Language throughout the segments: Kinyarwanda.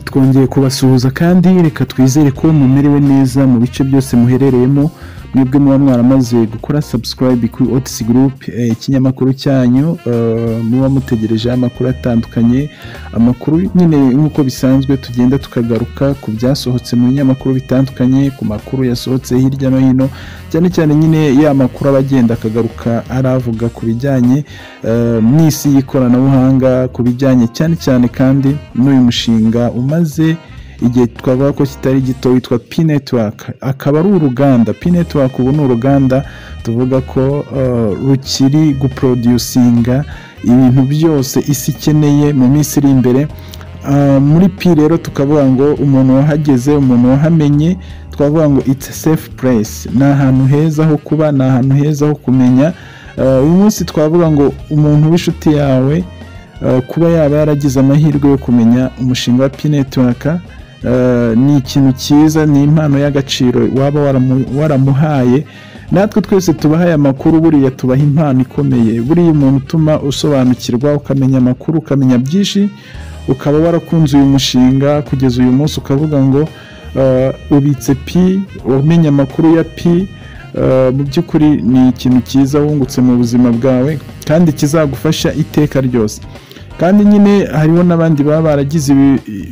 Twongeye kubasuhuza kandi reka twizere ko mumerewe neza mu bice byose muherereyemo, mwebwe muba mwaramaze gukora subscribe kuri Otis Group, ikinyamakuru cyanyu, muba mutegereje amakuru atandukanye. Amakuru nyine nk'uko bisanzwe tugenda tukagaruka ku byasohotse mu binyamakuru bitandukanye, ku makuru yasohotse hirya no hino, cyane cyane nyine ya makuru aba agenda akagaruka aravuga ku bijyanye n'isi y'ikoranabuhanga, ku bijyanye cyane cyane kandi n'uyu mushinga umaze igihe twavuga ko kitari gito witwa Pi Network, akaba ari uruganda. Pi Network ubu ni uruganda tuvuga ko rukiri guproducinga ibintu byose isi ikeneye mu minsi iri imbere. Muri Pi rero tukavuga ngo umuntu wahageze, umuntu wahamenye, twavuga ngo it's a safe place, ni ahantu heza ho kuba, ni ahantu heza ho kumenya. Uyu munsi twavuga ngo umuntu w'inshuti yawe kuba yaba yaragize amahirwe yo kumenya umushinga wa Pi Network ni ikintu cyiza, ni impano y'agaciro waba waramuhaye. Natwe twese tubahaye amakuru, buriya tubaha impano ikomeye. Buriya umuntu utuma usobanukirwa, ukamenya amakuru, ukamenya byinshi, ukaba warakunze uyu mushinga kugeza uyu munsi, ukavuga ngo ubitse Pi, wamenye amakuru ya Pi, mu by'ukuri ni ikintu cyiza wungutse mu buzima bwawe kandi kizagufasha iteka ryose. Kandi nyine hariho n'abandi baba baragize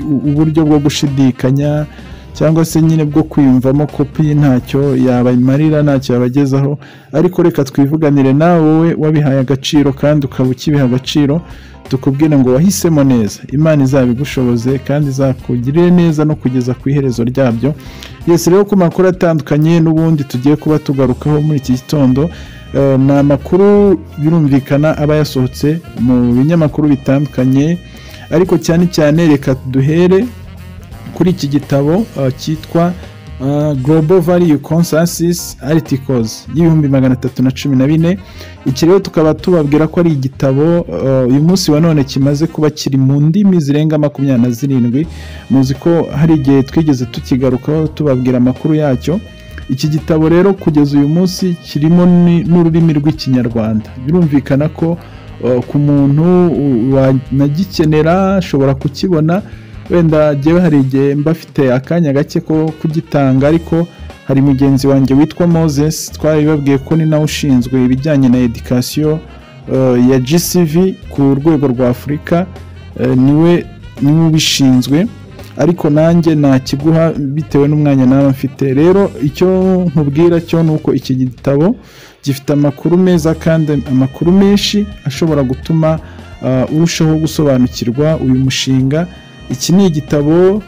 uburyo bwo gushidikanya cyangwa se nyine bwo kwiyumvamo ko Pi ntacyo yabamarira, ntacyo yabagezaho, ariko reka twivuganire nawe wowe wabihaye agaciro kandi ukaba ukibiha agaciro, tukubwire ngo wahisemo neza, Imana izabigushoboze kandi izakugirire neza no kugeza ku iherezo ryabyo. Yes, rero ku makuru atandukanye n'ubundi tugiye kuba tugarukaho muri iki gitondo, ni amakuru birumvikana aba yasohotse mu binyamakuru bitandukanye, ariko cyane cyane reka duhere kuri iki gitabo cyitwa Global Value Consensus Articles y'314,000. Iki rero tukaba tubabwira ko ari igitabo uyu munsi wa none kimaze kuba kiri mu ndimi zirenga 27. Muzi ko hari igihe twigeze tukigarukaho tubabwira amakuru yacyo. Iki gitabo rero kugeza uyu munsi kirimo n'ururimi rw'Ikinyarwanda. Birumvikana ko ku muntu wanagikenera ashobora kukibona. Wenda jyewe hari igihe mba mfite akanya gake ko kugitanga, ariko hari mugenzi wanjye witwa Moses, twabibabwiye ko ni nawe ushinzwe ibijyanye na education ya GCV ku rwego rwa Afurika, niwe ubishinzwe, ariko nanjye nakiguha bitewe n'umwanya naba mfite. Rero icyo nkubwira cyo ni uko iki gitabo gifite amakuru meza kandi amakuru menshi ashobora gutuma urushaho gusobanukirwa uyu mushinga. Iki ni igitabo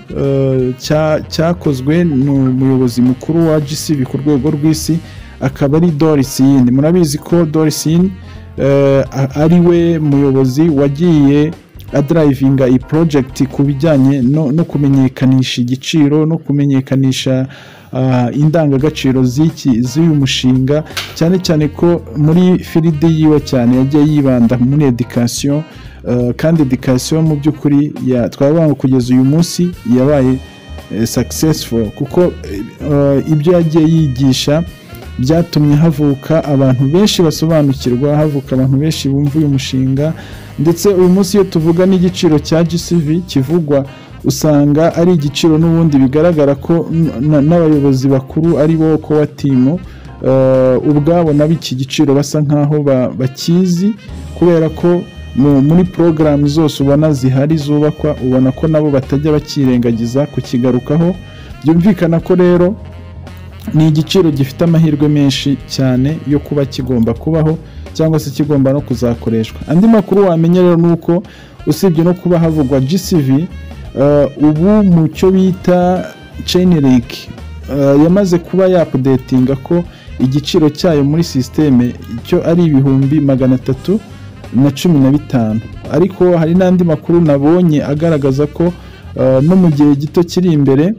cyakozwe n'umuyobozi mukuru wa GCV ku rwego rw'isi, akaba ari Doris Yin. Murabizi ko Doris Yin ari we muyobozi wagiye adrivinga iyi project ku bijyanye no kumenyekanisha igiciro no kumenyekanisha indangagaciro z'uyu mushinga, cyane cyane ko muri field yiwe cyane yagiye yibanda muri education, kandi education mu by'ukuri twavuga ngo kugeza uyu munsi yabaye successful, kuko ibyo yagiye yigisha byatumye havuka abantu benshi basobanukirwa, havuka abantu benshi bumva uyu mushinga. Ndetse uyu munsi iyo tuvuga n'igiciro cya GCV kivugwa, usanga ari igiciro n'ubundi bigaragara ko n'abayobozi bakuru ari bo core team ubwabo nabo iki giciro basa nkaho bakizi, kubera ko muri porogaramu zose ubona zihari zubakwa, ubona ko nabo batajya bakirengagiza kukigarukaho. Byumvikana ko rero ni igiciro gifite amahirwe menshi cyane yo kuba kigomba kubaho cyangwa se kigomba no kuzakoreshwa. Andi makuru wamenya rero ni uko usibye no kuba havugwa GCV, ubu mu cyo bita Chainlink yamaze kuba yaupdatinga ko igiciro cyayo muri système cyo ari 315,000, ariko hari n'andi makuru nabonye agaragaza ko no mu gihe gito kiri imbere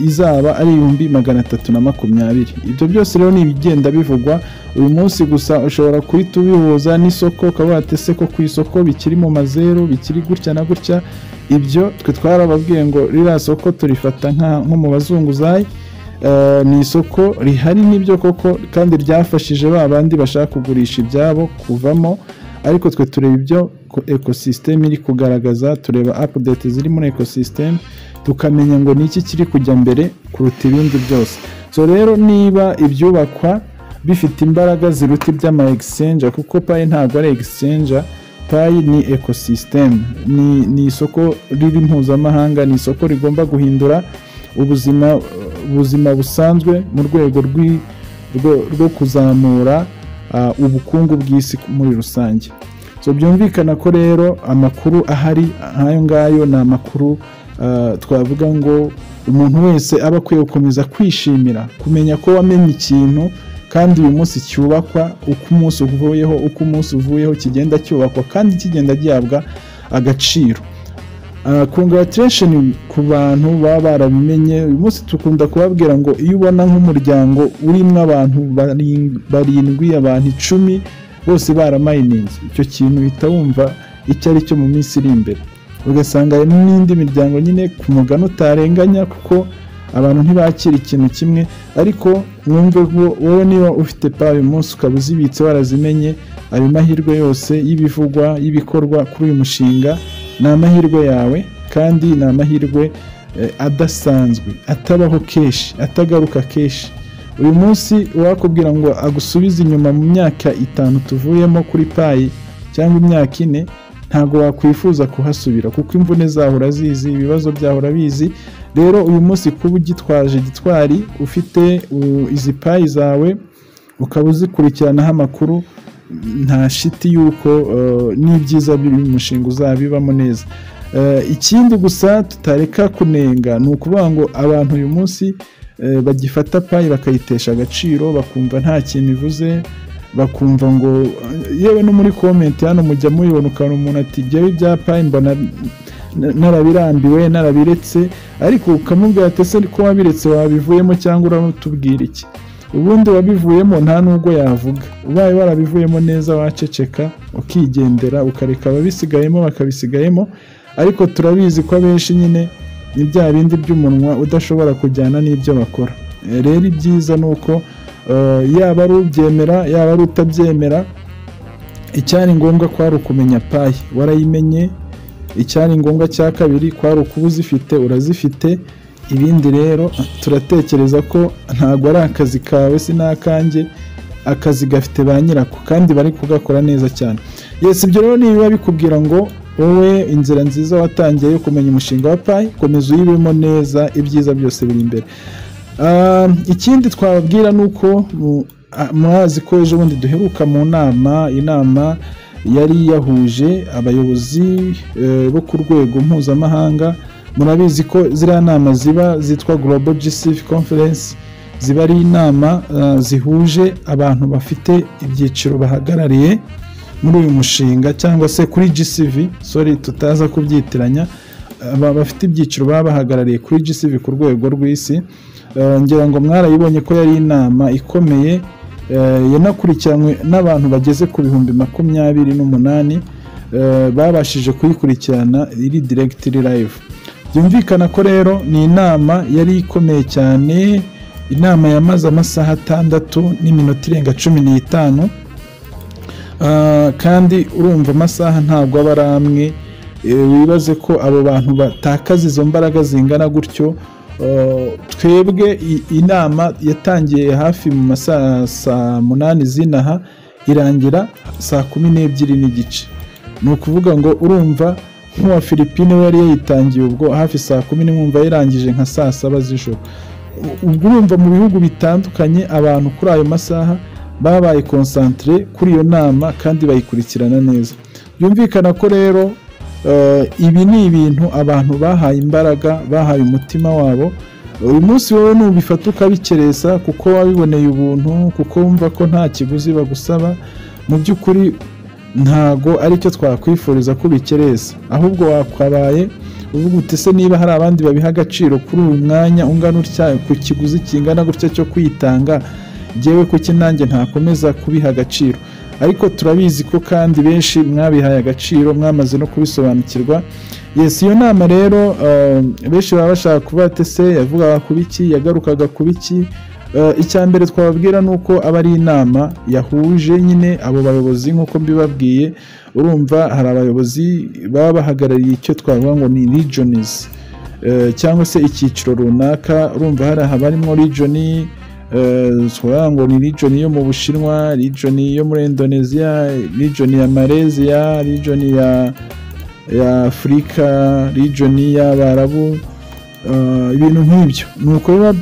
izaba ari 320,000. Ibyo byose rero ni ibigenda bivugwa uyu munsi. Gusa ushobora guhita ubihuza n'isoko ukavuga ati ese ko ku isoko bikiri mu mazeru, bikiri gutya na gutya. Ibyo twe twarababwiye ngo ririya soko turifata nko mu bazunguzayi, ni isoko rihari nibyo koko, kandi ryafashije ba bandi bashaka kugurisha ibyabo kuvamo, Ariko twe tureba ibyo ecosystem iri kugaragaza, tureba update ziri muri ecosystem, tukamenya ngo ni iki kiri kujya mbere kuruta ibindi byose. So rero niba ibyubakwa bifite imbaraga ziruta iby'ama exchange, kuko Pi ntabwo ari exchange, Pi ni ecosystem, ni isoko riri mpuzamahanga, ni isoko rigomba guhindura ubuzima busanzwe mu rwego rwo kuzamura ubukungu bw'isi muri rusange. So byumvikana ko rero amakuru ahari nk'ayo ngayo ni amakuru twavuga ngo umuntu wese aba akwiye gukomeza kwishimira kumenya ko wamenye ikintu kandi uyu munsi cyubakwa, uko umunsi uvuyeho kigenda cyubakwa kandi kigenda gihabwa agaciro. Congratulation ku bantu baba barabimenye. Uyu munsi dukunda kubabwira ngo iyo ubona nk'umuryango urimo abantu barindwi, abantu 10 bose baramayininze, icyo kintu uhita wumva icyo ari cyo mu minsi iri imbere. Ugasanga hari n'indi miryango nyine ku mugani utarenganya, kuko abantu ntibakira ikintu kimwe. Ariko mwumve ko wowe niba ufite Pi uyu munsi ukaba uzibitse, warazimenye, ayo mahirwe yose y'ibivugwa, y'ibikorwa kuri uyu mushinga ni amahirwe yawe, kandi ni amahirwe adasanzwe, atabaho kenshi, atagaruka kenshi. Uyu munsi uwakubwira ngo agusubize inyuma mu myaka 5 tuvuyemo kuri Pi cyangwa imyaka 4, ntabwo wakwifuza kuhasubira, kuko imvune zaho urazizi, ibibazo byaho urabizi. Rero uyu munsi kuba ugitwaje gitwari, ufite izi Pi zawe, ukaba uzikurikiranaho amakuru, nta shiti y'uko n'ibyiza by'uyu mushinga uzabibamo neza. Ikindi gusa tutareka kunenga ni ukuvuga ngo abantu uyu munsi bagifata Pi bakayitesha agaciro, bakumva nta kintu ivuze, bakumva ngo, yewe no muri comment hano mujya mubibona, ukabona umuntu ati: "Jyewe ibya Pi mbona narabirambiwe, narabiretse." Ariko ukamubwira ati: "Ese ko wabiretse, wabivuyemo cyangwa uramutubwira iki?" Ubundi wabivuyemo nta nubwo yavuga. Ubaye warabivuyemo neza waceceka ukigendera, ukareka ababisigayemo bakabisigayemo. Ariko turabizi ko abenshi nyine ni bya bindi by'umunwa udashobora kujyana n'ibyo bakora. Rero ibyiza ni uko yaba ari ubyemera, yaba ari utabyemera, icyari ngombwa kwari ukumenya Pi, warayimenye. Icyari ngombwa cya kabiri kwari ukuba uzifite, urazifite. Ibindi rero turatekereza ko ntabwo ari akazi kawe, si n'akanjye, akazi gafite ba nyirako kandi bari kugakora neza cyane. Yes, ibyo rero nibiba bikubwira ngo wowe inzira nziza watangiye yo kumenya umushinga wa Pi, komeza uyibemo neza, ibyiza byose biri imbere. Ikindi twababwira ni uko murazi ko ejo bundi duheruka mu nama, inama yari yahuje abayobozi bo ku rwego mpuzamahanga. Murabizi ko ziriya nama ziba zitwa Global GCV Conference, ziba ari inama zihuje abantu bafite ibyiciro bahagarariye muri uyu mushinga cyangwa se kuri GCV, sorry, tutaza kubyitiranya, aba bafite ibyiciro baba bahagarariye kuri GCV ku rwego rw'isi. Ngira ngo mwarayibonye ko yari inama ikomeye, yanakurikiranywe n'abantu bageze ku 28,000 babashije kuyikurikirana iri direct, iri live. Byumvikana ko rero ni inama yari ikomeye cyane, inama yamaze amasaha 6 n'iminota irenga 15. Kandi urumva amasaha ntabwo aba ari amwe. Wibaze ko abo bantu batakaza izo mbaraga zingana gutyo. Twebwe inama yatangiye hafi mu masaha saa 8 zinaha, irangira saa 12:30. Ni ukuvuga ngo urumva nk'uwa Filipine we yari yayitangiye ubwo hafi saa 10, mwumva yarangije nka saa 7 z'ijoro. Ubwo urumva mu bihugu bitandukanye abantu kuri ayo masaha babaye concentré kuri iyo nama kandi bayikurikirana neza. Byumvikana ko rero ibi ni ibintu abantu bahaye imbaraga, bahaye umutima wabo. Uyu munsi wowe nubifata ukabikeresa kuko wabiboneye ubuntu, kuko wumva ko nta kiguzi bagusaba, mu by'ukuri ntago aricyo twakwifuriza ko ubikeresa. Ahubwo wakabaye uvuga uti: "Se niba hari abandi babiha agaciro kuri uyu mwanya ungana utya, ku kiguzi kingana gutya cyo kwitanga, jyewe kuki nanjye ntakomeza kubiha agaciro?" Ariko turabizi ko kandi benshi mwabihaye agaciro, mwamaze no kubisobanukirwa. Yes, iyo nama rero benshi baba bashaka kuba ati: "Se yavugaga ku biki? Yagarukaga ku biki?" Icya mbere twababwira ni uko aba ari inama yahuje nyine abo bayobozi nk'uko mbibabwiye. Urumva hari abayobozi baba bahagarariye icyo twavuga ngo ni regions, cyangwa se icyiciro runaka. Urumva hari abarimo region, twavuga ngo ni region yo mu Bushinwa, region yo muri Indonesia, region ya Malaysia, region ya Afurika, region y'Abarabu, ibintu nk'ibyo. Ni uko biba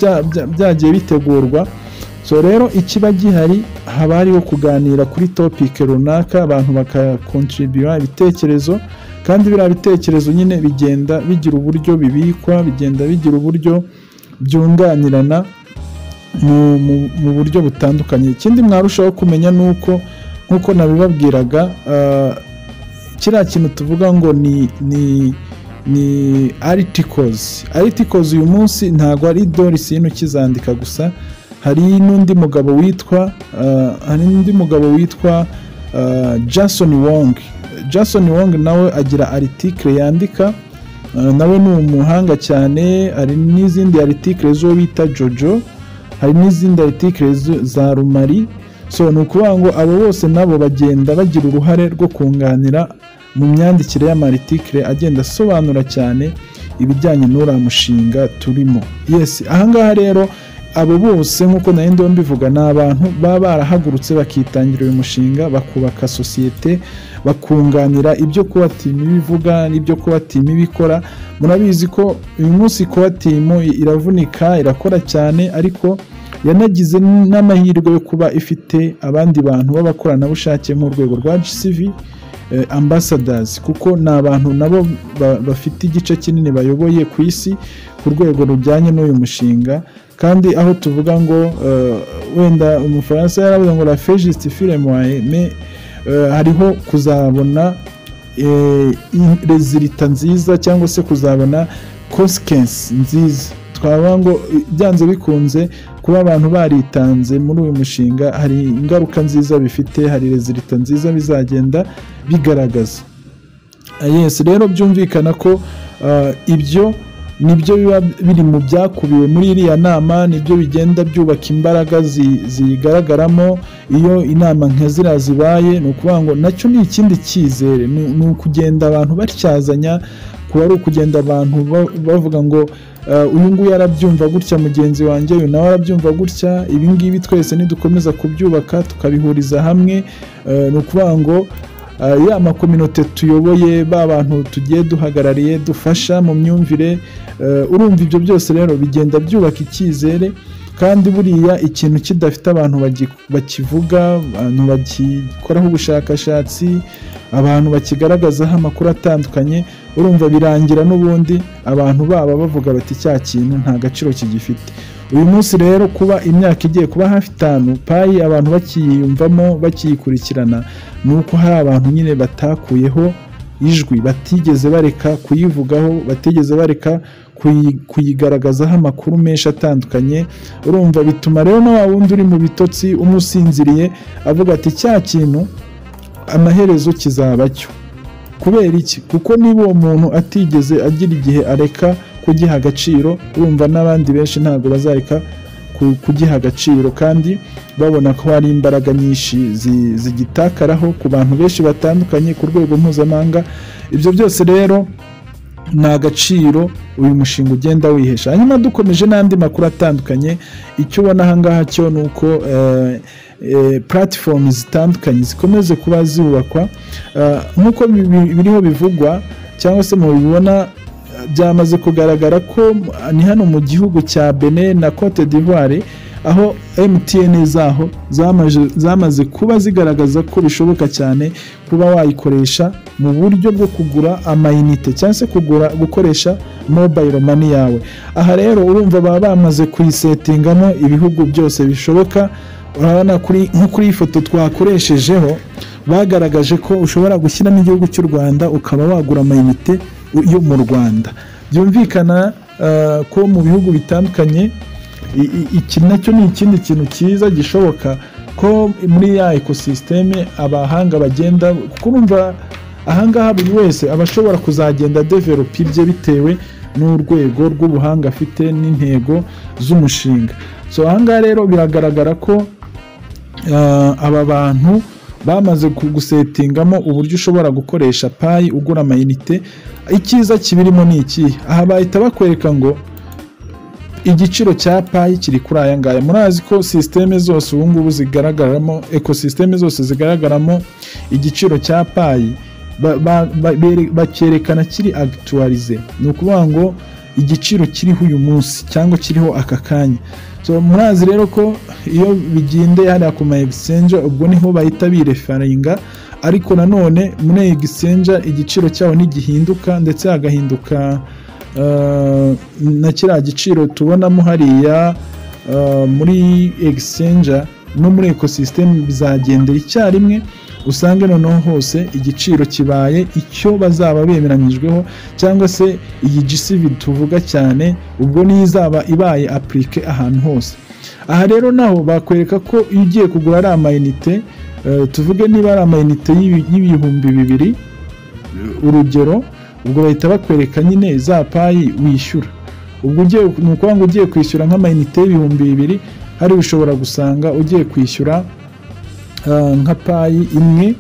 byagiye bitegurwa. So rero ikiba gihari, haba hariho kuganira kuri topic runaka, abantu bakakontribuwa ibitekerezo, kandi biriya bitekerezo nyine bigenda bigira uburyo bibikwa, bigenda bigira uburyo byunganirana mu buryo butandukanye. Ikindi mwarushaho kumenya ni uko, nk'uko nabibabwiraga, kiriya kintu tuvuga ngo ni articles. Articles uyu munsi ntabwo ari Doris Yin ukizandika gusa, hari n'undi mugabo witwa Jason Wong. Jason Wong nawe agira article yandika, nawe ni umuhanga cyane. Hari n'izindi article zo bita Jojo, hari n'izindi article za Rumari. So ni ukuvuga ngo abo bose nabo bagenda bagira uruhare rwo kunganira mu myandikire y'ama article agenda asobanura cyane ibijyanye n'uriya mushinga turimo. Yes, ahangaha rero abo bose, nk'uko nari ndiho mbivuga, ni abantu baba barahagurutse bakitangira uyu mushinga, bakubaka sosiyete, bakunganira ibyo Core Team ibivuga n'ibyo Core Team ibikora. Murabizi ko uyu munsi Core Team iravunika, irakora cyane, ariko yanagize n'amahirwe yo kuba ifite abandi bantu b'abakoranabushake nk'urwego rwa GCV ambassadors, kuko ni abantu nabo bafite igice kinini bayoboye ku isi ku rwego rujyanye n'uyu mushinga. Kandi aho tuvuga ngo wenda Umufaransa yaravuze ngo "la fin justifie les moyens", mais hariho kuzabona résultat nziza cyangwa se kuzabona conséquence nziza. Twavuga ngo byanze bikunze kuba abantu baritanze muri uyu mushinga, hari ingaruka nziza bifite, hari résultat nziza bizagenda bigaragaza. Yes, rero byumvikana ko ibyo nibyo biba biri mu byakubiwe muri iriya nama, nibyo bigenda byubaka imbaraga zigaragaramo iyo inama nka ziriya zibaye. Ni ukuvuga ngo nacyo ni ikindi cyizere, ni ukugenda abantu batyazanya, kuba ari ukugenda abantu bavuga ngo uyu nguyu arabyumva gutya, mugenzi wanjye uyu nawe arabyumva gutya. Ibi ngibi twese nidukomeza kubyubaka, tukabihuriza hamwe, ni ukuvuga ngo ya ma communauté tuyoboye, ba bantu tugiye duhagarariye, dufasha mu myumvire, urumva ibyo byose rero bigenda byubaka icyizere. Kandi buriya ikintu kidafite abantu bakivuga, abantu bagikoraho ubushakashatsi, abantu bakigaragazaho amakuru atandukanye, urumva birangira n'ubundi abantu baba bavuga bati cya kintu nta gaciro kigifite. Uyu munsi rero kuba imyaka igiye kuba hafi 5 Pi abantu bakiyumvamo, bakiyikurikirana, ni uko hari abantu nyine batakuyeho ijwi, batigeze bareka kuyivugaho, batigeze bareka kuyigaragazaho amakuru menshi atandukanye. Urumva bituma rero na wa wundi uri mu bitotsi umusinziriye avuga ati cya kintu amaherezo kizaba cyo. Kubera iki? Kuko niba uwo muntu atigeze agira igihe areka kugiha agaciro, urumva n'abandi benshi ntabwo bazareka kugiha agaciro, kandi babona ko hari imbaraga nyinshi zigitakaraho ku bantu benshi batandukanye ku rwego mpuzamahanga. Ibyo byose rero ni agaciro uyu mushinga ugenda wihesha. Hanyuma dukomeje n'andi makuru atandukanye, icyo ubona ahangaha cyo ni uko platform zitandukanye zikomeze kuba zubakwa. Nk'uko biriho bivugwa cyangwa se mubibona, byamaze kugaragara ko ni hano mu gihugu cya Benin na Cote d'Ivoire, aho MTN zaho zamaze kuba zigaragaza ko bishoboka cyane kuba wayikoresha mu buryo bwo kugura amayinite cyangwa se kugura, gukoresha mobile money yawe. Aha rero urumva baba bamaze kuyisetingamo ibihugu byose bishoboka. Urabona kuri nko kuri iyi foto twakoreshejeho, bagaragaje ko ushobora gushyiramo igihugu cy'u Rwanda, ukaba wagura amayinite yo mu Rwanda. Byumvikana ko mu bihugu bitandukanye iki nacyo ni ikindi kintu cyiza gishoboka, ko muri ya ecosystem abahanga bagenda, kuko urumva ahangaha buri wese aba ashobora kuzagenda developa ibye bitewe n'urwego rw'ubuhanga afite n'intego z'umushinga. So ahangaha rero biragaragara ko aba bantu bamaze gusettingamo uburyo ushobora gukoresha Pi ugura amayinite. Icyiza kibirimo ni iki? Aha bahita bakwereka ngo igiciro cya Pi kiri kuri aya ngaya. Murazi ko système zose ubu ngubu zigaragaramo, ecosystem zose zigaragaramo igiciro cya Pi bakerekana kiri actualisé, ni ukuvuga ngo igiciro kiriho uyu munsi cyangwa kiriho aka kanya. So murazi rero ko iyo bigendeye hariya ku ma exchange, ubwo niho bahita bireferringa. Ariko nanone muri exchange igiciro cyaho ntigihinduka, ndetse hagahinduka na kiriya giciro tubonamo hariya muri exchange no muri ecosystem bizagendera icyarimwe, usange noneho hose igiciro kibaye icyo bazaba bemeranyijweho, cyangwa se iyi GCV tuvuga cyane, ubwo niyo izaba ibaye appliqué ahantu hose. Aha rero naho bakwereka ko iyo ugiye kugura ari amayinite, tuvuge niba ari amayinite y'2000, urugero, ubwo bahita bakwereka nyine za Pi wishyura. Ubwo ugiye, ni ukuvuga ngo ugiye kwishyura nk'amayinite y'2000, hari ushobora gusanga ugiye kwishyura nka Pi imwe,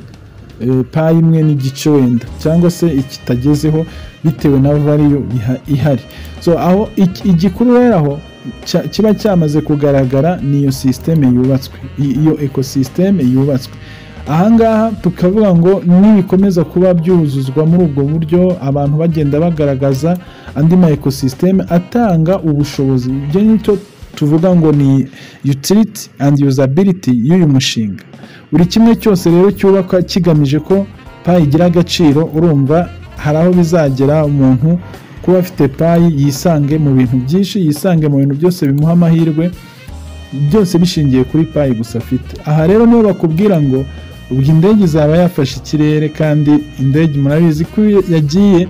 Pi imwe n'igice wenda, cyangwa se ikitagezeho, bitewe na value ihari. So aho igikuru rero aho kiba cyamaze kugaragara ni iyo système yubatswe, iyo ecosystem yubatswe. Ahangaha tukavuga ngo nibikomeza kuba byuzuzwa muri ubwo buryo, abantu bagenda bagaragaza andi ma ecosystem atanga ubushobozi, ibyo nicyo tuvuga ngo ni utility and usability y'uyu mushinga. Buri kimwe cyose rero cyubakwa kigamije ko Pi igira agaciro. Urumva hari aho bizagera umuntu kuba afite Pi yisange mu bintu byinshi, yisange mu bintu byose bimuha amahirwe, byose bishingiye kuri Pi gusa afite. Aha rero nibo bakubwira ngo ubwo indege izaba yafashe ikirere, kandi indege murabizi ko iyo yagiye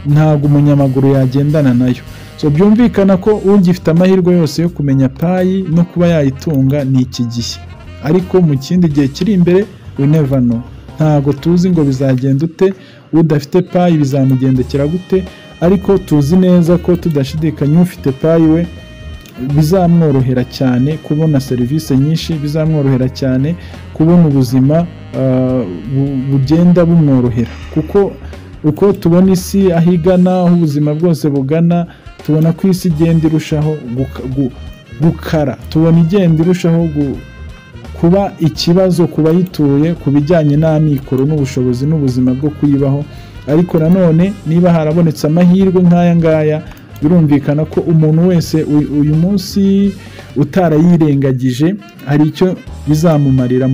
ntabwo umunyamaguru yagendana nayo. So byumvikana ko ugifite amahirwe yose yo kumenya Pi no kuba yayitunga ni iki gihe, ariko mu kindi gihe kiri imbere we never know, ntabwo tuzi ngo bizagenda ute, udafite Pi bizamugendekera gute. Ariko tuzi neza ko tudashidikanya, ufite Pi we bizamworohera cyane kubona serivisi nyinshi, bizamworohera cyane kubona ubuzima bugenda bumworohera, kuko uko tubona isi aho igana, aho ubuzima bwose bugana, tubona ko isi igenda irushaho gukara, tubona igenda irushaho kuba ikibazo ku bayituye ku bijyanye n'amikoro n'ubushobozi n'ubuzima bwo kuyibaho. Ariko nanone niba harabonetse amahirwe nk'aya ngaya, birumvikana ko umuntu wese uyu munsi utarayirengagije hari icyo bizamumarira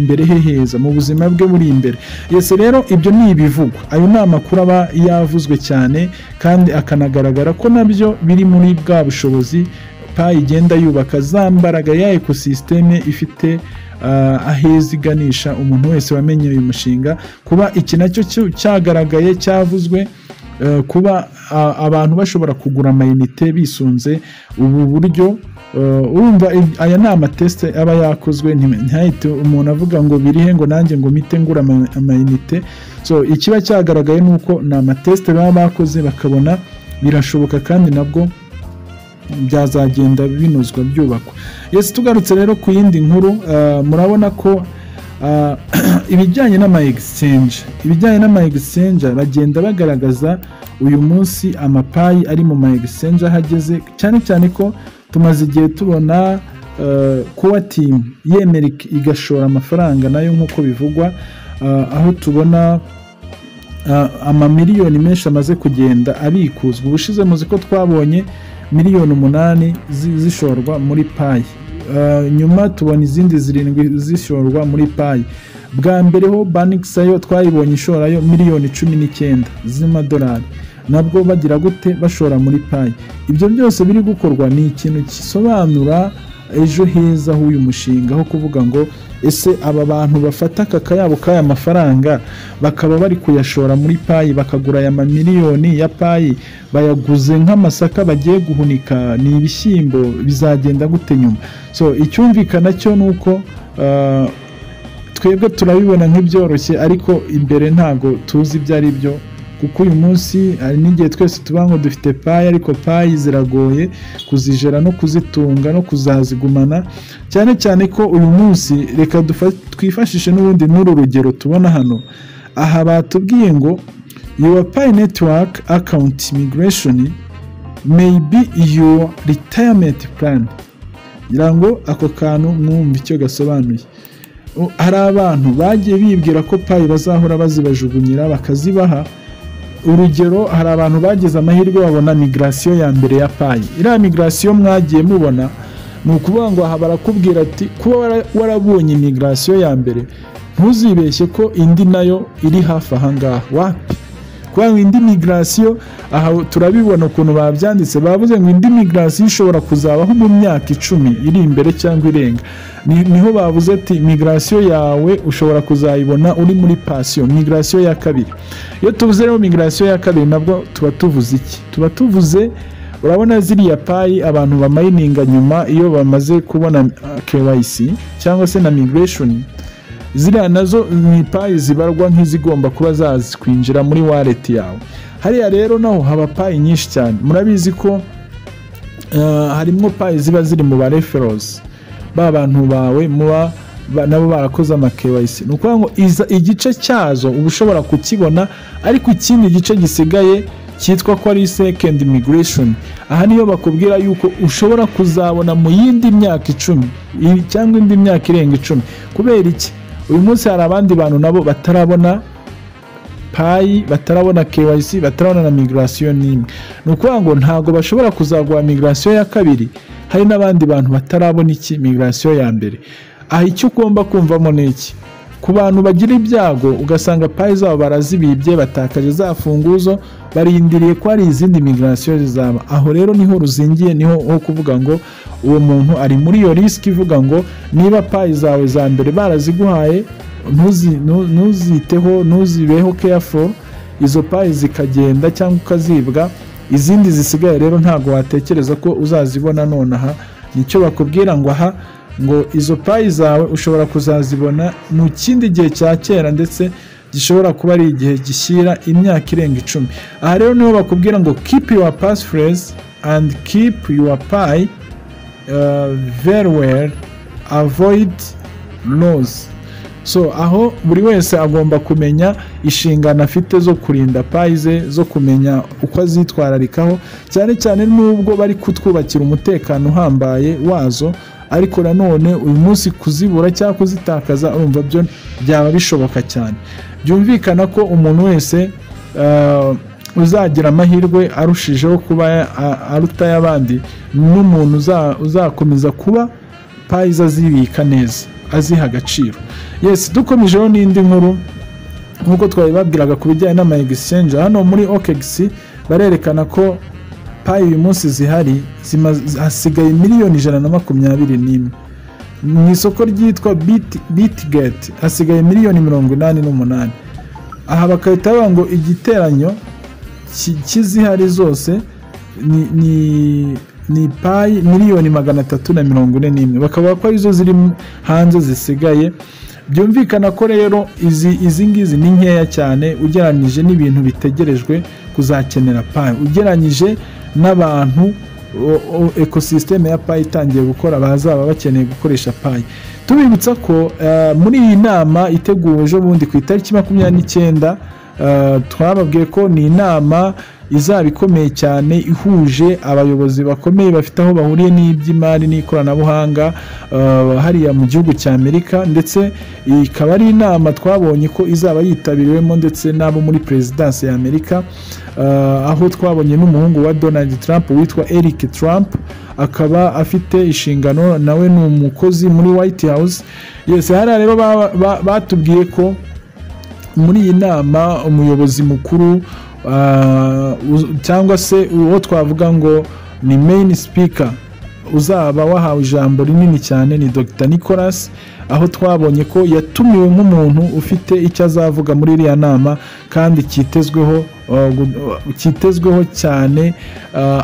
mbere he heza mu buzima bwe buri imbere. Yes, rero ibyo ni ibivugwa, ayo ni amakuru aba yavuzwe cyane kandi akanagaragara ko nabyo biri muri bwa bushobozi Pi igenda yubaka, za mbaraga ya ecosystem ifite aheza iganisha umuntu wese wamenye uyu mushinga. Kuba iki nacyo cyagaragaye, cyavuzwe, kuba abantu bashobora kugura amayinite bisunze ubu buryo, urumva aya ni amatest aba yakozwe. Ntihahite umuntu avuga ngo birihe, ngo nanjye ngo mpite ngura amayinite. So ikiba cyagaragaye ni uko ni amatest baba bakoze bakabona birashoboka, kandi nabwo byazagenda binozwa, byubakwa. Yes, tugarutse rero ku yindi nkuru, murabona ko ibijyanye n'ama exchange bagenda bagaragaza uyu munsi amaPi ari mu ma exchange ahageze, cyane cyane ko tumaze igihe tubona Core Team yemera igashora amafaranga nayo nk'uko bivugwa, aho tubona amamiliyoni menshi amaze kugenda abikuzwa. Ubushize muzi ko twabonye miliyoni 8 zishorwa muri Pi, nyuma tubona izindi 7 zishorwa muri Pi. Bwa mbere ho Banxa yo twayibonye ishorayo miliyoni 19 z'amadolari, nabwo bagira gute? Bashora muri Pi. Ibyo byose biri gukorwa ni ikintu gisobanura ejo heza h'uyu mushinga, aho kuvuga ngo ese aba bantu bafata aka kayabo k'aya mafaranga bakaba bari kuyashora muri Pi, bakagura aya mamiliyoni ya Pi, bayaguze nk'amasaka bagiye guhunika, ni ibishyimbo, bizagenda gute nyuma? So icyumvikana cyo ni uko twebwe turabibona nk'ibyoroshye, ariko imbere ntago tuzi ibyo ari byo. Kuko uyu munsi hari n'igihe twese tuba ngo dufite Pi, ariko Pi ziragoye kuzijera no kuzitunga no kuzazigumana, cyane cyane ko uyu munsi, reka twifashishe n'ubundi n'uru rugero tubona hano. Aha batubwiye ngo "Your Pi Network account migration may be your retirement plan." Ngira ngo ako kantu mwumva icyo gasobanuye. Hari abantu bagiye bibwira ko Pi bazahora bazibajugunyira bakazibaha. Urugero, hari abantu bagize amahirwe babona migration ya mbere ya Pi. Iriya migration mwagiye mubona, ni ukuvuga ngo aha barakubwira ati kuba warabonye migration ya mbere, ntuzibeshye ko indi nayo iri hafi aha ngaha. Wapi! Kuvuga ngo indi migration, aha turabibona ukuntu babyanditse, bavuze ngo indi migration ishobora kuzabaho mu myaka 10 iri imbere cyangwa irenga. Niho bavuze ati migration yawe ushobora kuzayibona uri muri pansiyo, migration ya kabiri. Iyo tuvuze rero migration ya kabiri, nabwo tuba tuvuze iki? Tuba tuvuze, urabona ziriya Pi abantu bamayininga nyuma iyo bamaze kubona KYC cyangwa se na migration, ziriya nazo ni Pi zibarwa nk'izigomba kuba zakwinjira muri wallet yawe. Hariya rero naho haba Pi nyinshi cyane. Murabizi ko harimo Pi ziba ziri mu ba referrals, ba bantu bawe muba nabo barakoze ama KYC. Ni ukuvuga ngo igice cyazo uba ushobora kukibona, ariko ikindi gice gisigaye cyitwa ko ari second migration, aha niyo bakubwira yuko ushobora kuzabona mu yindi myaka 10 cyangwa indi myaka irenga 10. Kubera iki? Uyu munsi hari abandi bantu nabo batarabona Pi, batarabona KYC, batarabona na migration n'imwe. Ni ukuvuga ngo ntabwo bashobora kuzaguha migration ya kabiri hari n'abandi bantu batarabona iki? Migration ya mbere. Aha icyo ugomba kumvamo ni iki? Ku bantu bagira ibyago ugasanga Pi zabo barazibibye, batakaje za funguzo, barindiriye ko hari izindi migration zizaba, aho rero niho ruzingiye. Niho ho kuvuga ngo uwo muntu ari muri iyo risk ivuga ngo niba Pi zawe za mbere baraziguhaye, ntuziteho, ntuzibeho careful, izo Pi zikagenda cyangwa ukazibwa, izindi zisigaye rero ntabwo watekereza ko uzazibona nonaha. Nicyo bakubwira ngo aha ngo izo Pi zawe ushobora kuzazibona mu kindi gihe cya kera, ndetse gishobora kuba ari igihe gishyira imyaka irenga 10. Aha rero niho bakubwira ngo "Keep your passphrase and keep your Pi very well, avoid loss." So aho buri wese agomba kumenya inshingano afite zo kurinda Pi ze, zo kumenya uko azitwararikaho, cyane cyane nubwo bari kutwubakira umutekano uhambaye wazo, ariko nanone uyu munsi kuzibura cyangwa kuzitakaza, urumva byo byaba bishoboka cyane. Byumvikana ko umuntu wese uzagira amahirwe arushijeho kuba aruta ay'abandi n'umuntu uzakomeza kuba Pi ze azibika neza, aziha agaciro. Yes, dukomejeho n'indi nkuru nk'uko twabibabwiraga ku bijyanye n'ama exchange, hano muri OKX barerekana ko Pi uyu munsi zihari hasigaye miliyoni 121. Mu isoko ryitwa Bitget hasigaye miliyoni 88. Aha bagahita bavuga ngo igiteranyo cy'izihari zose ni Pi miliyoni 341, bakavuga ko arizo ziri hanze zisigaye. Byumvikana ko rero izi ngizi ni nkeya cyane ugereranyije n'ibintu bitegerejwe kuzakenera Pi, ugereranyije n'abantu ecosystem ya Pi itangiye gukora bazaba bakeneye gukoresha Pi. Tubibutsa ko muri iyi nama iteguwe ejo bundi ku itariki 29, twababwiye ko ni inama izaba ikomeye cyane, ihuje abayobozi bakomeye bafite aho bahuriye n'iby'imari n'ikoranabuhanga hariya mu gihugu cya Amerika, ndetse ikaba ari inama twabonye ko izaba yitabiriwemo ndetse n'abo muri perezidansi ya Amerika, aho twabonye n'umuhungu wa Donald Trump witwa Eric Trump, akaba afite inshingano, nawe ni umukozi muri White House. Yes, hariya rero batubwiye ko muri iyi nama umuyobozi mukuru cyangwa se uwo twavuga ngo ni main speaker uzaba wahawe ijambo rinini cyane ni Dr Nicholas, aho twabonye ko yatumiwe nk'umuntu ufite icyo azavuga muri iriya nama, kandi cyitezweho cyane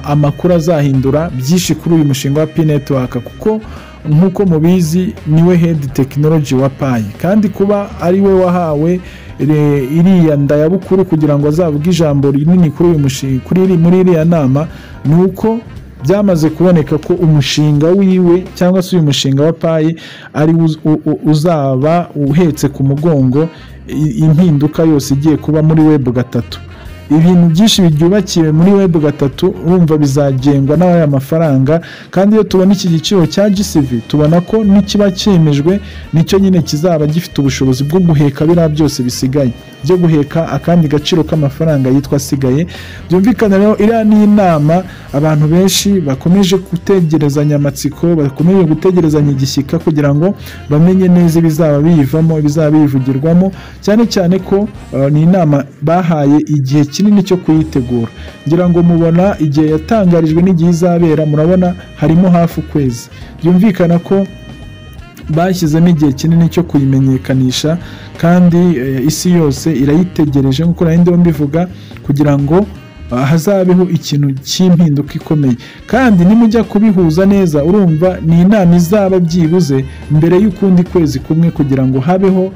amakuru azahindura byinshi kuri uyu mushinga wa Pi Network, kuko nk'uko mubizi niwe head technology wa Pi, kandi kuba ari we wahawe Iriya ndayabukuru kugira ngo azavuge ijambo rinini kuri uyu mushinga, muri iriya nama, ni uko byamaze kuboneka ko umushinga wiwe cyangwa se uyu mushinga wa Pi ari uzaba uhetse ku mugongo impinduka yose igiye kuba muri Web 3. Ibintu byinshi byubakiwe muri Web 3, urumva bizagengwa n'aya mafaranga. Kandi iyo tubona iki giciro cya GCV, tubona ko nikiba cyemejwe nicyo nyine kizaba gifite ubushobozi bwo guheka biriya byose bisigaye, byo guheka akandi gaciro k'amafaranga yitwa asigaye. Byumvikana rero, iriya ni inama abantu benshi bakomeje gutegerezanya amatsiko, bakomeje gutegerezanya igishyika kugira ngo bamenye neza ibizaba biyivamo, ibizaba biyivugirwamo, cyane cyane ko ni inama bahaye igihe kinini cyo kuyitegura. Ngira ngo mubona igihe yatangarijwe n'igihe izabera, murabona harimo hafi ukwezi. Byumvikana ko bashyizemo igihe kinini cyo kuyimenyekanisha, kandi isi yose irayitegereje nk'uko nari ndiho mbivuga, kugira ngo hazabeho ikintu cy'impinduka ikomeye. Kandi nimujya kubihuza neza, urumva ni inama izaba byibuze mbere y'ukundi kwezi kumwe, kugira ngo habeho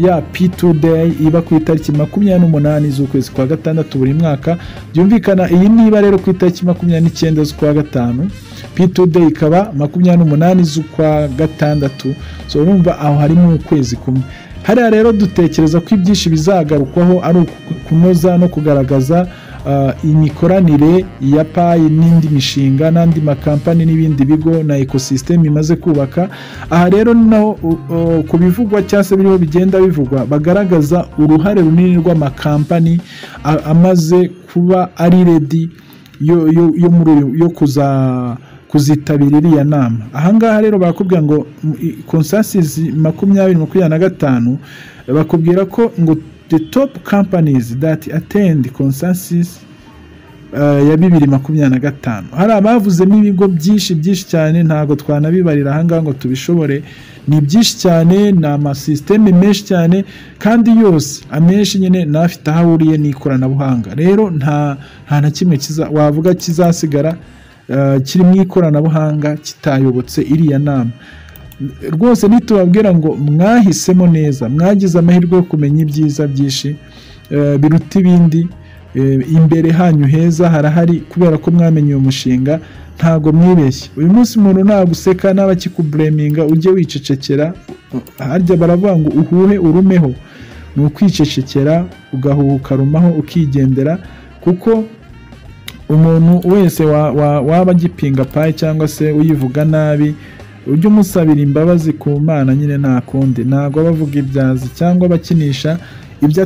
ya Pi2 Day iba ku itariki 28 z'ukwezi kwa gatandatu buri mwaka. Byumvikana iyi niba rero ku itariki 29 z'ukwa gatanu, Pi2 Day ikaba 28 z'ukwa gatandatu, so urumva aho harimo ukwezi kumwe. Hariya rero dutekereza ko ibyinshi bizagarukwaho ari kunoza no kugaragaza imikoranire ya Pi n'indi mishinga n'andi makampani n'ibindi bigo na ecosystem imaze kubaka. Aha rero naho ku bivugwa cyangwa se biriho bigenda bivugwa, bagaragaza uruhare runini rw'amakampani amaze kuba ari ready yo muri yo kuza kuzitabira iriya nama. Ahangaha rero barakubwira ngo Consensus 2025, bakubwira ko ngo the top companies that attend Consensus ya 2025, hari abavuzemo ibigo byinshi byinshi cyane, ntabwo twanabibarira ahangaha ngo tubishobore. Ni byinshi cyane, ni amasisiteme menshi cyane, kandi yose amenshi nyine n'afite aho ahuriye n'ikoranabuhanga. Rero nta na kimwe wavuga kizasigara kiri mu ikoranabuhanga kitayobotse iriya nama. Rwose nitubabwira ngo mwahisemo neza, mwagize amahirwe yo kumenya ibyiza byinshi biruta ibindi. Imbere hanyu heza harahari kubera ko mwamenye uyu mushinga, ntago mwibeshye. Uyu munsi umuntu naguseka naba akikubureminga, ujye wicecekera. Harya baravuga ngo uhuhe urumeho, ni ukwicecekera ugahuha ukarumaho ukigendera, kuko umuntu wese waba agipinga Pi cyangwa se uyivuga nabi, ujye umusabira imbabazi ku Mana nyine, nta kundi. Ntabwo aba avuga ibyazi cyangwa abakinisha ibyo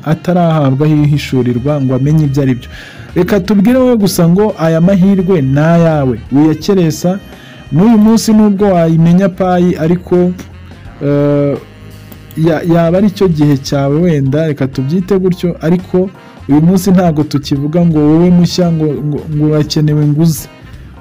atarahabwaho ihishurirwa ngo amenye ibyo ari byo. Reka tubwire wowe gusa ngo aya mahirwe ni ayawe, wiyakeresa n'uyu munsi. Nubwo wayimenya Pi, ariko yaba ari cyo gihe cyawe wenda, reka tubyite gutyo. Ariko uyu munsi ntabwo tukivuga ngo wowe mushya ngo urakenewe nguze,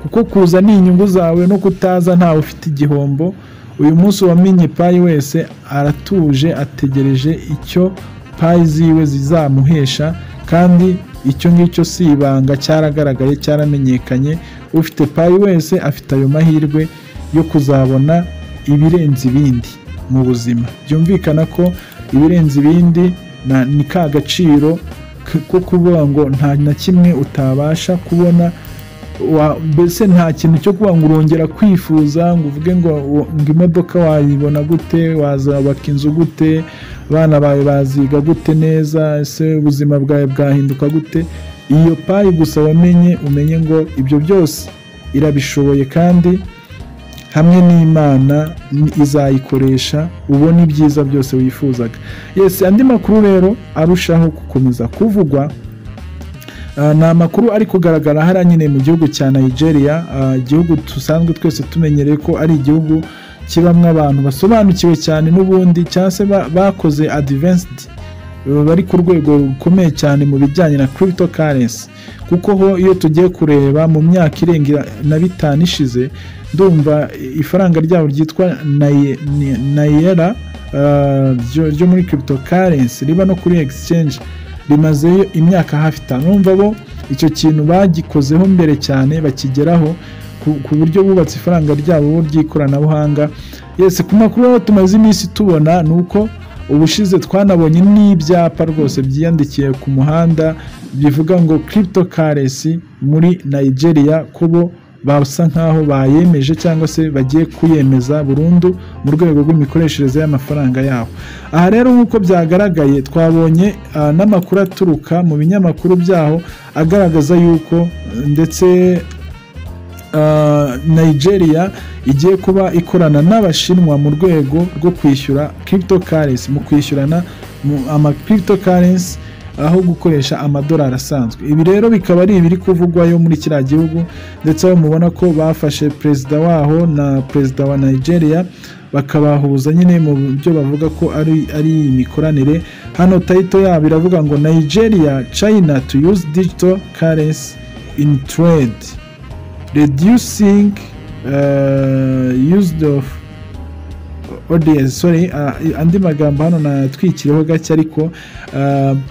kuko kuza ni inyungu zawe, no kutaza ntawe ufite igihombo. Uyu munsi uwamenye Pi wese aratuje, ategereje icyo Pi ziwe zizamuhesha, kandi icyo ngicyo si ibanga, cyaragaragaye, cyaramenyekanye. Ufite Pi wese afite ayo mahirwe yo kuzabona ibirenze ibindi mu buzima. Byumvikana ko ibirenze ibindi ni ka gaciro ko kuvuga ngo nta na kimwe utabasha kubona, mbese nta kintu cyo kuvuga ngo urongera kwifuza, ngo uvuge ngo imodoka wayibona gute, wazubaka inzu gute, abana bawe baziga gute neza, ese ubuzima bwawe bwahinduka gute. Iyo Pi gusa wamenye, umenye ngo ibyo byose irabishoboye, kandi hamwe n'Imana izayikoresha ubona ibyiza byose wifuzaga. Yes, andi makuru rero arushaho gukomeza kuvugwa ni amakuru ari kugaragara hariya nyine mu gihugu cya Nigeria, igihugu dusanzwe twese tumenyereye ko ari igihugu kibamo abantu basobanukiwe cyane n'ubundi, cyangwa se bakoze advanced, bari ku rwego rukomeye cyane mu bijyanye na cryptocurrency. Kuko ho iyo tugiye kureba mu myaka irenga na 5 ishize, ndumva ifaranga ryabo ryitwa Naira ryo muri cryptocurrency riba no kuri exchange rimazeyo imyaka hafi 5. Urumva bo icyo kintu bagikozeho mbere cyane, bakigeraho ku buryo bubatse ifaranga ryabo ry'ikoranabuhanga. Yes, ku makuru tumaze iminsi tubona ni uko Ubushize twanabonye n'ibyapa rwose byiyandikiye ku muhanda bivuga ngo cryptocurrency muri Nigeria, ko bo basa nkaho bayemeje cyangwa se bagiye kuyemeza burundu mu rwego rw'imikoreshereze y'amafaranga yabo. Aha rero, nk'uko byagaragaye, twabonye n'amakuru aturuka mu binyamakuru byaho agaragaza yuko ndetse Nigeria igiye kuba ikorana n'Abashinwa mu rwego rwo kwishyura cryptocurrency, mu kwishyurana ama cryptocurrency aho gukoresha amadolari asanzwe. Ibi rero bikaba ari ibiri kuvugwayo muri kiriya gihugu, ndetse aho mubona ko bafashe perezida waho na perezida wa Nigeria bakabahuza nyine mu byo bavuga ko ari imikoranire. Hano title yabo iravuga ngo "Nigeria, China to use digital currency in trade, reducing use of ODS." Sorry, andi magambo hano natwikireho gake, ariko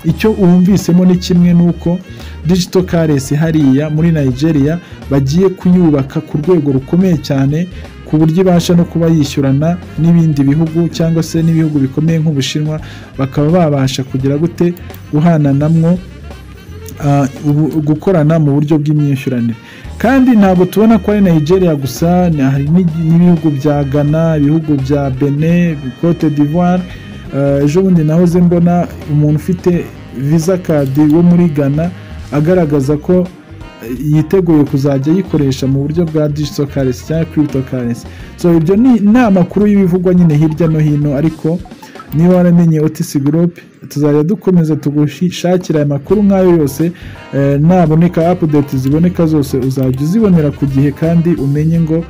icyo wumvisemo ni kimwe, nuko digital currency hariya muri Nigeria bagiye kuyubaka ku rwego rukomeye cyane, ku buryo ibasha no kuba yishyurana n'ibindi bihugu cyangwa se n'ibihugu bikomeye nk'Ubushinwa, bakaba babasha kugira gute, guhananamwo, gukorana mu buryo bw'imyishyuranire. Kandi ntabwo tubona ko ari Nigeria gusa, hari n'ibihugu bya Ghana, ibihugu bya Benin, Cote d'Ivoire. Ejo bundi nahoze mbona umuntu ufite Visa card wo muri Ghana agaragaza ko yiteguye kuzajya ayikoresha mu buryo bwa digital currency cyangwa cryptocurrency. So ibyo ni amakuru y'ibivugwa nyine hirya no hino, ariko niba waramenye OTC Group, tuzajya dukomeza tugushakira aya makuru nk'ayo yose. Naboneka, update ziboneka zose uzajya uzibonera ku gihe, kandi umenye ngo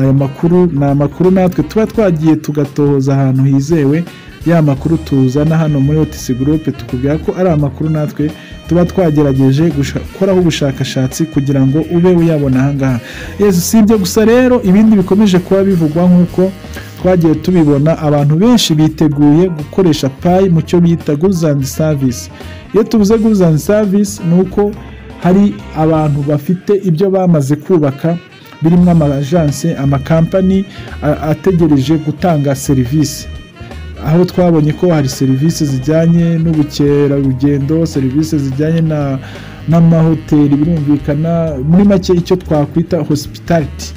aya makuru ni amakuru natwe tuba twagiye tugatohoza ahantu hizewe. Ya makuru tuzana hano muri OTC Group, tukubwira ko ari amakuru natwe tuba twagerageje gukoraho ubushakashatsi kugira ngo ube uyabona ahangaha. Yes, si ibyo gusa rero, ibindi bikomeje kuba bivugwa, nk'uko twagiye tubibona, abantu benshi biteguye gukoresha Pi mu cyo bita goods and service. Iyo tuvuze goods and service, ni uko hari abantu bafite ibyo bamaze kubaka birimo ama agence, amakampani ategereje gutanga serivisi. Aho twabonye ko hari serivisi zijyanye n'ubukerarugendo, serivisi zijyanye n'amahoteli, birumvikana, muri make icyo twakwita hospitality.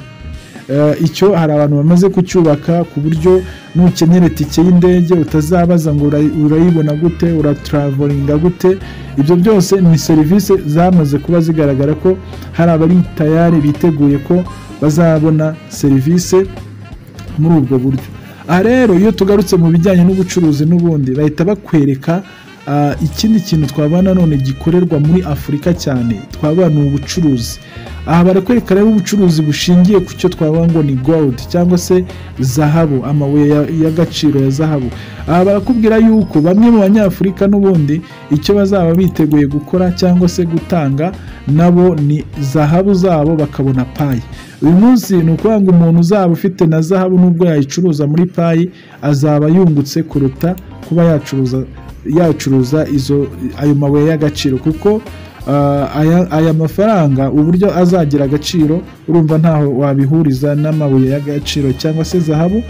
Icyo hari abantu bamaze kucyubaka, ku buryo nukenera itike y'indege utazabaza ngo urayibona gute, uratravelinga gute. Ibyo byose ni serivisi zamaze kuba zigaragara ko hari abari tayari, biteguye ko bazabona serivisi muri ubwo buryo. Aha rero, iyo tugarutse mu bijyanye n'ubucuruzi, n'ubundi bahita bakwereka ikindi kintu twabona none gikorerwa muri Afurika cyane, twabona ni ubucuruzi. Aha barakwereka rero ubucuruzi bushingiye ku cyo twavuga ngo ni gold cyangwa se zahabu, amabuye y'agaciro ya zahabu. Aha barakubwira yuko bamwe mu Banyafurika n'ubundi icyo bazaba biteguye gukora cyangwa se gutanga nabo ni zahabu zabo bakabona Pi. Uyu munsi ni ukuvuga ngo umuntu uzaba ufite na zahabu, nubwo yayicuruza muri Pi, azaba yungutse kuruta kuba yacuruza izo ayo mabuye y'agaciro, kuko aya mafaranga uburyo azagira agaciro, urumva ntaho wabihuriza n'amabuye y'agaciro cyangwa se zahabu.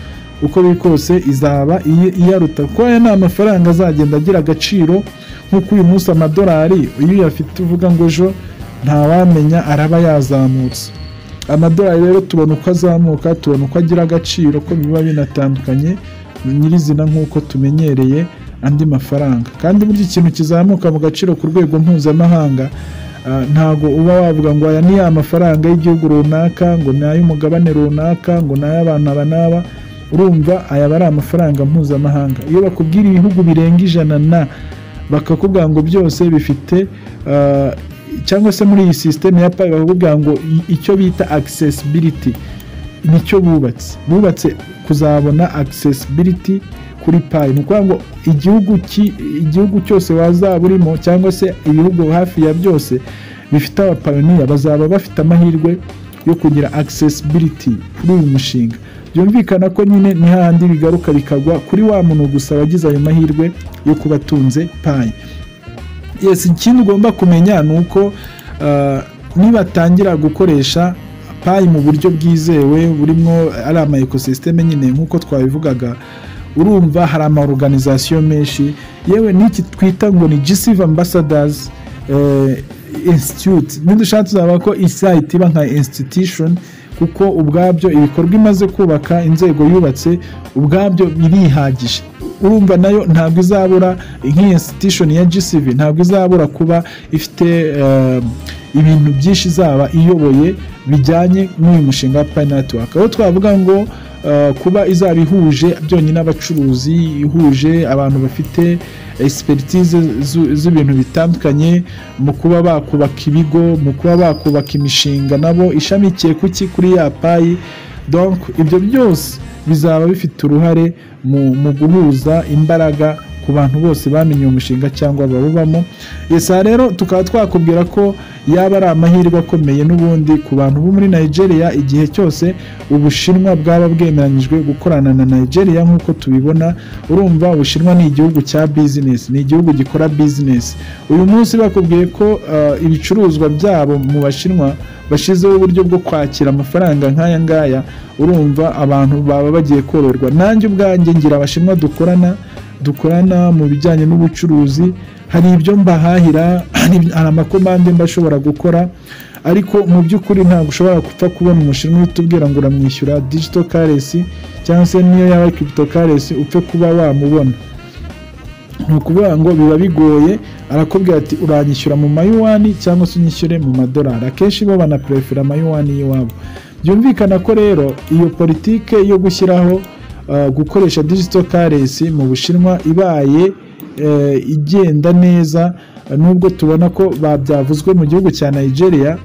Uko biri kose izaba iyaruta, kuko aya ni amafaranga azagenda agira agaciro, nk'uko uyu munsi amadolari iyo uyafite uvuga ngo ejo ntawamenya araba yazamutse. Amadolari rero tubona uko azamuka, tubona uko agira agaciro, ko biba binatandukanye nyirizina nk'uko tumenyereye andi mafaranga. Kandi burya ikintu kizamuka mu gaciro ku rwego mpuzamahanga, ntago uba wavuga ngo aya ni ya mafaranga y'igihugu runaka, ngo ni ay'umugabane runaka, ngo ni ay'abantu aba n'aba. Urumva aya aba ari amafaranga mpuzamahanga. Iyo bakubwira ibihugu birenga 100 na bakakubwira ngo byose bifite cyangwa se muri iyi sisiteme ya Pi bakakubwira ngo icyo bita accessibility nicyo bubatse kuzabona accessibility kuri Pi, ni ukuvuga ngo igihugu cyose wazaba urimo cyangwa se ibihugu hafi ya byose bifite aba pioneer, bazaba bafite amahirwe yo kugira accessibility kuri uyu mushinga. Byumvikana ko nyine ni hahandi bigaruka bikagwa kuri wa muntu gusa wagize ayo mahirwe yo kuba atunze Pi. Yes, ikindi ugomba kumenya ni uko nibatangira gukoresha Pi mu buryo bwizewe burimo ari ama ecosystem nyine nk'uko twabivugaga. Urumva hari ama organisation menshi, yewe n'iki twita ngo ni GCV Ambassadors Institute. Nidushaka tuzaba ko isite iba nka institution, kuko ubwabyo ibikorwa imaze kubaka, inzego yubatse, ubwabyo birihagije. Urumva nayo ntabwo izabura, nk'iyi institution ya GCV ntabwo izabura kuba ifite ibintu byinshi izaba iyoboye bijyanye n'uyu mushinga wa Pi Network, aho twavuga ngo kuba izaba ihuje byonyine abacuruzi, ihuje abantu bafite expertise z'ibintu bitandukanye mu kuba bakubaka ibigo, mu kuba bakubaka imishinga nabo ishamikiye kuki? Kuri ya Pi. Donc ibyo byose bizaba bifite uruhare mu guhuza imbaraga ku bantu bose bamenye uwo mushinga cyangwa bawubamo. Yes, aha rero tukaba twakubwira ko yaba ari amahirwe akomeye n'ubundi ku bantu bo muri Nigeria, igihe cyose Ubushinwa bwaba bwemeranyijwe gukorana na Nigeria nk'uko tubibona. Urumva Ubushinwa ni igihugu cya business, ni igihugu gikora business. Uyu munsi bakubwiye ko ibicuruzwa byabo mu Bashinwa bashizeho uburyo bwo kwakira amafaranga nk'aya ngaya, urumva abantu baba bagiye koroherwa. Nanjye ubwanjye ngira Abashinwa dukorana mu bijyanye n'ubucuruzi, hari ibyo mbahahira, hari amakomande mba ashobora gukora, ariko mu by'ukuri ntabwo ushobora gupfa kubona Umushinwa uhita ubwira ngo uramwishyura digital currency cyangwa se niyo yaba crypto currency, upfe kuba wamubona. Ni ukuvuga ngo biba bigoye. Arakubwira ati: "Uranyishyura mu mayuwani cyangwa se unyishyure mu madolari." Akenshi bo banaprefera amayuwani y'iwabo. Byumvikana ko rero iyo politike yo gushyiraho gukoresha digital currency mu Bushinwa ibaye igenda neza, nubwo tubona ko babyavuzwe mu gihugu cya Nigeria,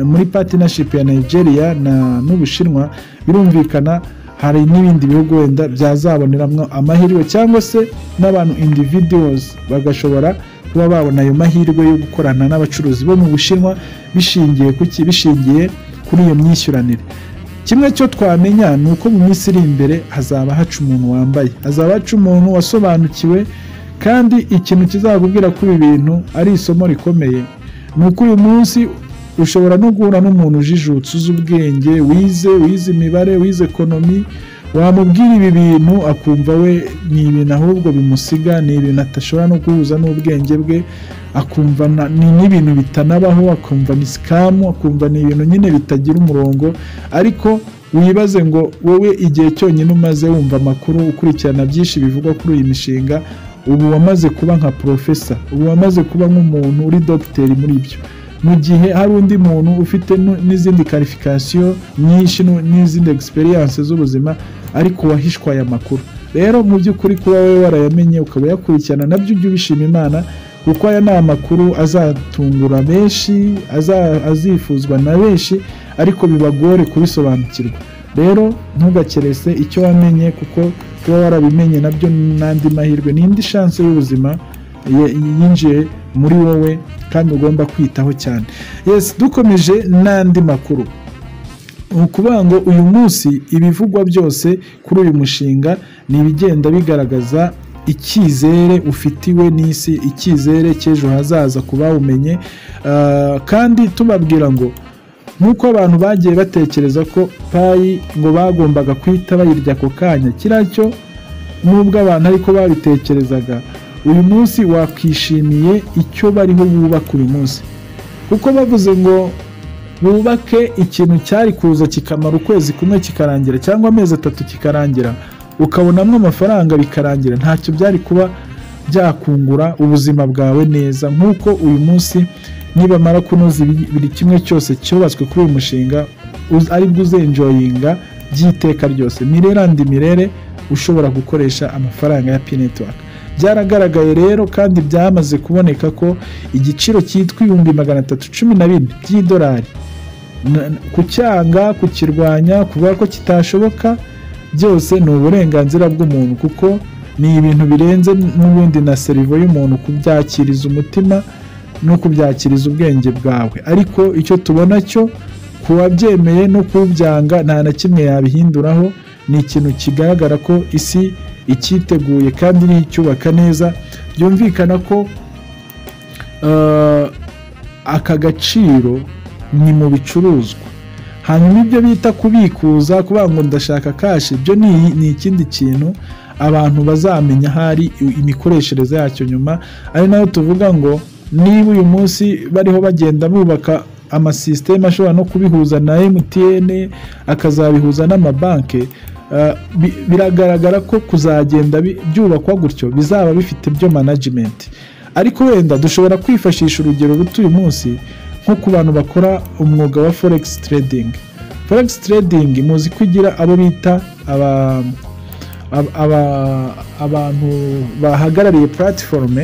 muri partnership ya Nigeria na n'Ubushinwa, birumvikana hari n'ibindi bihugu wenda byazaboneramo amahirwe, cyangwa se n'abantu individuals bagashobora kuba babona ayo mahirwe yo gukorana n'abacuruzi bo mu Bushinwa bishingiye kuki? Bishingiye kuri iyo myishyuranire. Kimwe cyo twamenya ni uko mu minsi iri imbere hazaba haca umuntu wambaye, hazaba haca umuntu wasobanukiwe. Kandi ikintu kizakubwira ko ibi bintu ari isomo rikomeye ni uko uyu munsi ushobora no guhura n'umuntu ujijutse, uzi ubwenge, wize imibare, wize economy, wamubwira ibi bintu akumva we ni ibintu ahubwo bimusiga, ni ibintu atashobora no guhuza n'ubwenge bwe, akumva ni n'ibintu bitanabaho, akumva ni scam, akumva ni ibintu nyine bitagira umurongo. Ariko wibaze ngo wowe igihe cyonyine umaze wumva amakuru, ukurikirana byinshi bivugwa kuri iyi mishinga, ubu wamaze kuba nka professor, ubu wamaze kuba nk'umuntu uri dogiteri muri byo, mu gihe hari undi muntu ufite n'izindi qualification nyinshi n'izindi experience z'ubuzima, ariko wahishwa aya makuru. Rero mu by'ukuri kuba wowe warayamenye, ukaba uyakurikirana, nabyo ujye ubishima Imana, kuko aya ni amakuru azatungura benshi, azifuzwa na benshi, ariko bibagore kubisobanukirwa. Rero ntugakerese icyo wamenye, kuko kuba warabimenye nabyo n'andi mahirwe, ni indi chance y'ubuzima yinjiye muri wowe kandi ugomba kwitaho cyane. Yes, dukomeje n'andi makuru, ni ukuvuga ngo uyu munsi ibivugwa byose kuri uyu mushinga ni ibigenda bigaragaza icyizere ufitiwe n'isi, icyizere cy'ejo hazaza ku bawumenye. Kandi tubabwira ngo nk'uko abantu bagiye batekereza ko Pi ngo bagombaga guhita bayirya ako kanya, kiriya cyo nubwo abantu ariko babitekerezaga, uyu munsi wakwishimiye icyo bariho bubaka uyu munsi, kuko bavuze ngo bubake ikintu cyari kuza kikamara ukwezi kumwe kikarangira, cyangwa amezi 3 kikarangira, ukabonamo amafaranga bikarangira, ntacyo byari kuba byakungura ubuzima bwawe neza nk'uko uyu munsi nibamara kunoza buri kimwe cyose cyubatswe kuri uyu mushinga, aribwo uzenjoyinga by'iteka ryose, mirere andi mirere, ushobora gukoresha amafaranga ya Pi Network. Byaragaragaye rero kandi byamaze kuboneka ko igiciro cyitwa 314,000 by'idolari, kucyanga, kukirwanya, kuvuga ko kitashoboka, byose ni uburenganzira bw'umuntu, kuko ni ibintu birenze n'ubundi na cerveau y'umuntu kubyakiriza umutima no kubyakiriza ubwenge bwawe. Ariko icyo tubona cyo, kuwabyemeye no kubyanga nta na kimwe yabihinduraho. Ni ikintu kigaragara ko isi icyiteguye kandi iriho icyubaka neza. Byumvikana ko aka gaciro ni mu bicuruzwa. Hanyuma ibyo bita kubikuza, kuvuga ngo ndashaka cash, ibyo ni ikindi kintu. abantu bazamenya hari imikoreshereze yacyo nyuma. Ari nayo tuvuga ngo niba uyu munsi bariho bagenda bubaka amasisiteme ashobora no kubihuza na MTN, akazabihuza n'amabanki, biragaragara ko kuzagenda byubakwa gutyo bizaba bifite byo management. Ariko wenda dushobora kwifashisha urugero ruto uyu munsi nko ku bantu bakora umwuga wa forex trading. Forex trading muzi ko igira abo bita abantu bahagarariye platform.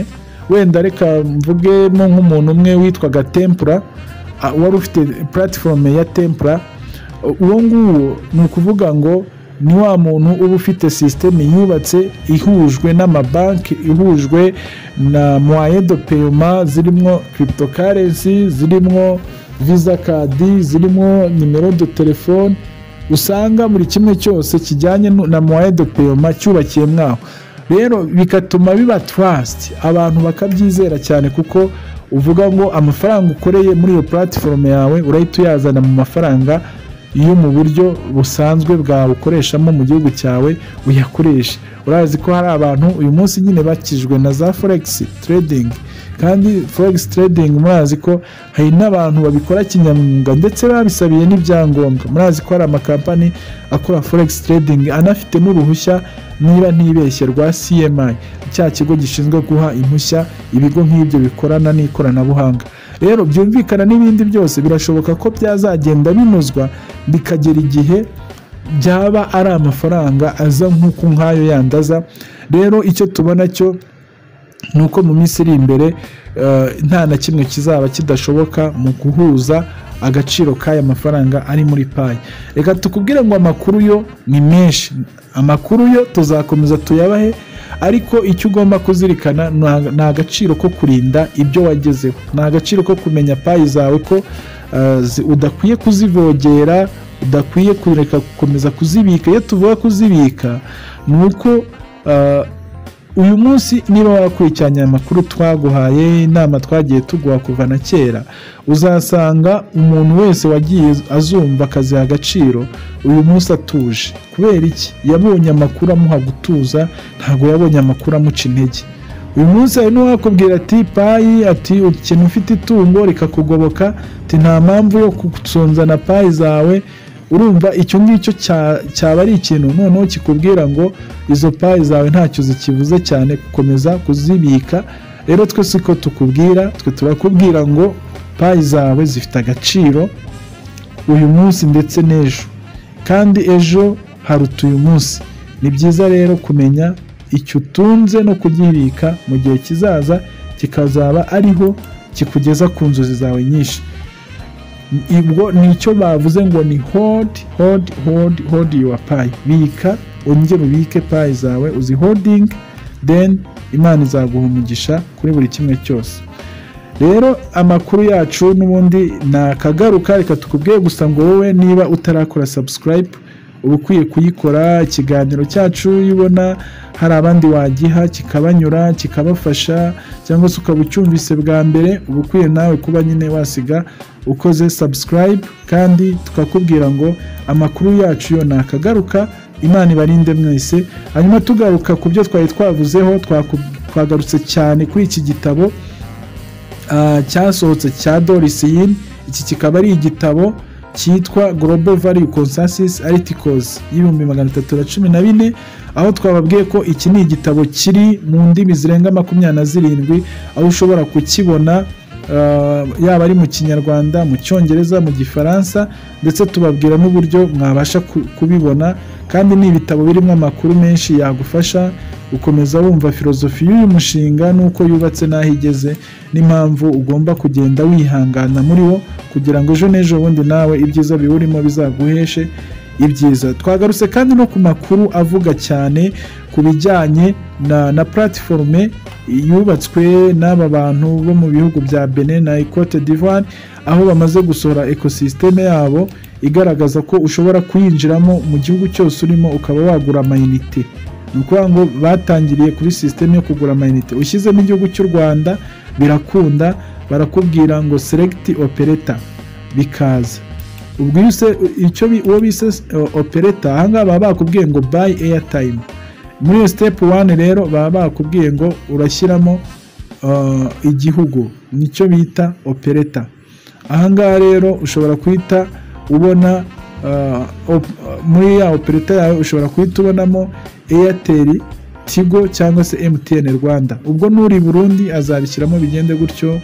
Wenda reka mvugemo nk'umuntu umwe witwaga Tempura, wari ufite platform ya Tempura. Uwo nguwo ni ukuvuga ngo ni wa muntu uba ufite system yubatse ihujwe n'amabanki, ihujwe na moyen de paiement zirimo cryptocurrency, zirimo visa card, zirimo nimero de telefone. Usanga buri kimwe cyose kijyanye na moyen de paiement cyubakiye mwaho. Rero bigatuma biba trust, abantu bakabyizera cyane, kuko uvuga ngo amafaranga ukoreye muri iyo platform yawe urahita uyazana mu mafaranga iyo mu buryo busanzwe bwawe ukoreshamo mu gihugu cyawe uyakoresha. Urazi ko hari abantu uyu munsi nyine bakijwe na za forex trading, kandi forex trading murazi ko hari n'abantu babikora kinyamwuga ndetse babisabiye n'ibyangombwa. Murazi ko hari amakampani akora forex trading anafite n'uruhushya, niba ntibeshye, rwa CMI, cya kigo gishinzwe guha impushya ibigo nk'ibyo bikorana n'ikoranabuhanga. Rero byumvikana n'ibindi byose birashoboka ko byazagenda binozwa bikagera igihe byaba ari amafaranga aza nk'uko nk'ayo yandaza. Rero icyo tubona cyo ni uko mu minsi iri imbere nta na kimwe kizaba kidashoboka mu guhuza agaciro k'aya mafaranga ari muri Pi. Reka tukubwire ngo amakuru yo ni menshi, amakuru yo tuzakomeza tuyabahe, ariko icyo ugomba kuzirikana ni agaciro ko kurinda ibyo wagezeho, ni agaciro ko kumenya Pi zawe ko udakwiye kuzivogera, udakwiye kureka gukomeza kuzibika. Iyo tuvuga kuzibika ni uko uyu munsi niba warakurikiranye amakuru twaguhaye, inama twagiye tuguha kuva na kera, uzasanga umuntu wese wagiye azumva akaziha agaciro uyu munsi atuje. Kubera iki? Yabonye amakuru amuha gutuza, ntabwo yabonye amakuru amuca intege. Uyu munsi hari n'uwakubwira ati Pi, ati ukintu ufite itungo rikakugoboka, ati nta mpamvu yo gusonzana Pi zawe. Urumva icyo ngicyo cyaba ari ikintu noneho kikubwira ngo izo Pi zawe ntacyo zikivuze cyane gukomeza kuzibika. Rero twe siko tukubwira, twe turakubwira ngo Pi zawe zifite agaciro uyu munsi ndetse n'ejo, kandi ejo haruta uyu munsi. Ni byiza rero kumenya icyo utunze no kugibika mu gihe kizaza, kikazaba ariho kikugeza ku nzozi zawe nyinshi. Ubwo nicyo bavuze ngo ni hold, hold, hold, hold your Pi. Bika, ongera ubike Pi zawe, uzi holding, then Imana izaguha umugisha kuri buri kimwe cyose. Rero amakuru yacu n'ubundi nakagaruka. Reka tukubwiye gusa ngo wowe niba utarakora subscribe uba ukwiye kuyikora. Ikiganiro cyacu iyo ubona hari abandi wagiha kikabanyura, kikabafasha, cyangwa se ukaba ucyumvise bwa mbere, uba ukwiye nawe kuba nyine wasiga ukoze subscribe. Kandi tukakubwira ngo amakuru yacu yo nakagaruka. Imana ibarinde mwese. Hanyuma tugaruka ku byo twari twavuzeho, twagarutse cyane kuri iki gitabo cyasohotse cya Doris Yin. Iki kikaba ari igitabo cyitwa Global Value Consensus Articles y'314,000, aho twababwiye ko iki ni igitabo kiri mu ndimi zirenga 27, aho ushobora kukibona yaba ari mu Kinyarwanda, mu Cyongereza, mu Gifaransa, ndetse tubabwira n'uburyo mwabasha kubibona. Kandi ni ibitabo birimo amakuru menshi yagufasha ukomeza wumva filozofi y'uyu mushinga n'uko yubatse n'aho igeze, n'impamvu ugomba kugenda wihangana muri wo kugira ngo ejo n'ejo bundi nawe ibyiza biwurimo bizaguheshe ibyiza. Twagarutse kandi no ku makuru avuga cyane ku bijyanye na platform yubatswe n'aba bantu bo mu bihugu bya Benin na Cote d'Ivoire, aho bamaze gusohora ecosystem yabo igaragaza ko ushobora kuyinjiramo mu gihugu cyose urimo ukaba wagura amayinite. Ni ukuvuga ngo batangiriye kuri system yo kugura amayinite. Ushyizemo igihugu cy'u Rwanda birakunda, barakubwira ngo select operator bikaza. Ubwo icyo uwo bise operator ahangaha baba bakubwiye ngo buy airtime. Muri iyo step 1 rero baba bakubwiye ngo urashyiramo igihugu, nicyo bita operator. Ahangaha rero ushobora guhita ubona muri ya operator yawe, ushobora guhita ubonamo Airtel, Tigo cyangwa se MTN Rwanda. Ubwo n'uri Burundi azabishyiramo bigende gutyo,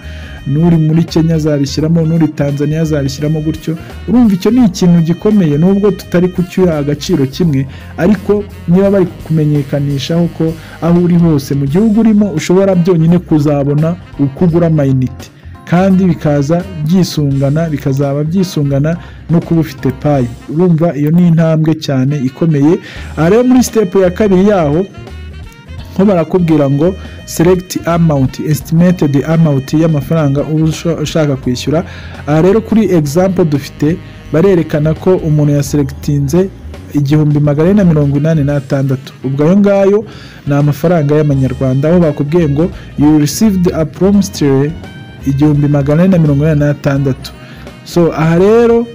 n'uri muri Kenya azabishyiramo, n'uri Tanzania azabishyiramo gutyo. Urumva icyo ni ikintu gikomeye, nubwo tutari kucyuha agaciro kimwe, ariko niba bari kukumenyekanishaho ko aho uri hose mu gihugu urimo ushobora byonyine kuzabona uko ugura amayinite, kandi bikaza byisungana, bikazaba byisungana no kuba ufite Pi. Urumva iyo ni intambwe cyane ikomeye. Aha rero muri step ya kabiri yaho nko barakubwira ngo select amount, estimated amount y'amafaranga uba ushaka kwishyura. Aha rero kuri example dufite, barerekana ko umuntu yaselectinze 1486. Ubwo ayo ngayo ni amafaranga y'amanyarwanda, aho bakubwiye ngo you received approximately 1486. So aha rero